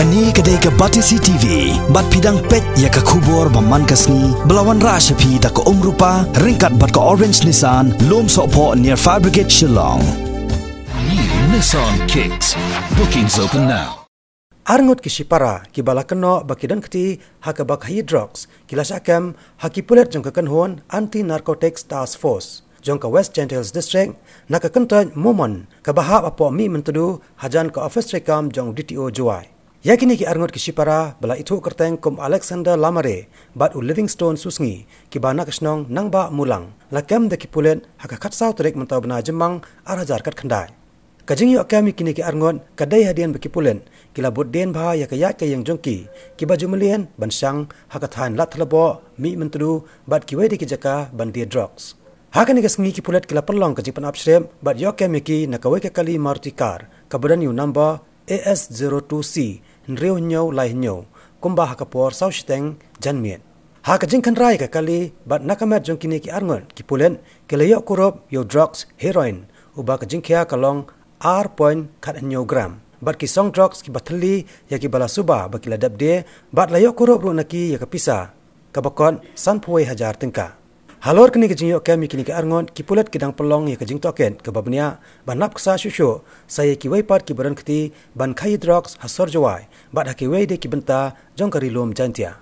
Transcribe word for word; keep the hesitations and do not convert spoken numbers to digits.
Kane ka dei ka Batesi T V, bad phi dang peit ïa ka khubor ba man ka sngi, ba la wanrah sha phi da ka Umrupa, ryngkat bad ka Orange Nissan, Lum Sohphoh near Fire Brigade Shillong. New Nissan Kicks. Bookings open now. Arngut ki shipara, ki ba la kynnoh ba ki don kti ha kaba khaïi drugs, ki la shah kem ha ki pulit jong ka kynhun Anti Narcotics Task Force jong ka West Jaintia Hills District, na ka kyntoit Momon, kaba hap hapoh Mihmyntdu, hajan ka ophis treikam jong D T O Jowai. Ïa kine ki arngut ki shipara ba la ithuh kyrteng kum Alexander Lamare bad u Livingstone Susngi, ki ba na ka shnong Nangbah Mulang, la kem da ki pulit ha ka khatsaw tarik mynta u bnai Jymmang ar hajar khatkhyndai. Ka jingïoh kem ïa kine ki arngut ka dei hadien ba ki pulit ki la bud dien bha ïa ka ïaid ka ïeng jong ki, ki ba ju mlien ban shang ha ka thaiñ Ladthadlaboh, Mihmyntdu, bad kiwei de ki jaka ban die drugs. Ha kane ka sngi ki pulit ki la pynlong ka jingpynap shrip bad ïoh kem ïa ki na kawei ka kali Maruti car, kaba don ïa u number A S zero two C hynriew hynñiew lai hynñiew, kumba ha ka por saw shiteng janmiet. Ha ka jingkhynra ïa ka kali bad na ka met jong kine ki arngut ki pulit, ki la ïoh kurup ïa u drugs heroin, uba ka jingkhia ka long ar point khat hynñiew gram, bad ki song drugs ki ba thylli ïa ki ba la suba ba ki la dep die, bad la ïoh kurup ruh na ki ïa ka pisa kaba kot sanphew wei hajar tyngka. Halor kane ka jingïoh kem ïa kine ki arngut, ki pulit ki dang pynlong ïa ka jingtohkit kaba bniah, ban nap ksa shuh shuh sa ïa kiwei pat ki ba don kti ban khaïi drugs ha sor Jowai bad ha kiwei de ki bynta jong ka Ri Lum Jaintia.